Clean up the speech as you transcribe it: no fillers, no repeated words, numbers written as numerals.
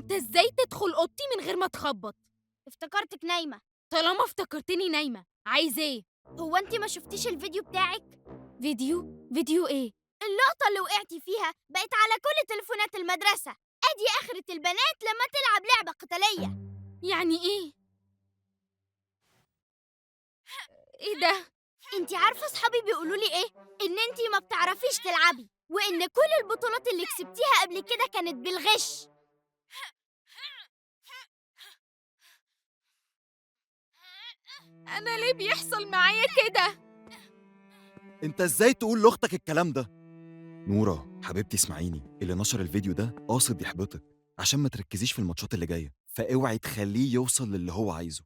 انت ازاي تدخل اوضتي من غير ما تخبط؟ افتكرتك نايمة. طالما افتكرتني نايمة، عايز ايه؟ هو انت ما شفتيش الفيديو بتاعك؟ فيديو؟ فيديو ايه؟ اللقطة اللي وقعتي فيها بقت على كل تليفونات المدرسة. ادي اخرة البنات لما تلعب لعبة قتالية. يعني ايه؟ ايه ده؟ انت عارفة اصحابي بيقولوا لي ايه؟ ان انت ما بتعرفيش تلعبي، وان كل البطولات اللي كسبتيها قبل كده كانت بالغش. انا ليه بيحصل معايا كده؟ انت ازاي تقول لاختك الكلام ده؟ نورة حبيبتي اسمعيني، اللي نشر الفيديو ده قاصد يحبطك عشان ما تركزيش في الماتشات اللي جاية، فاوعي تخليه يوصل للي هو عايزه.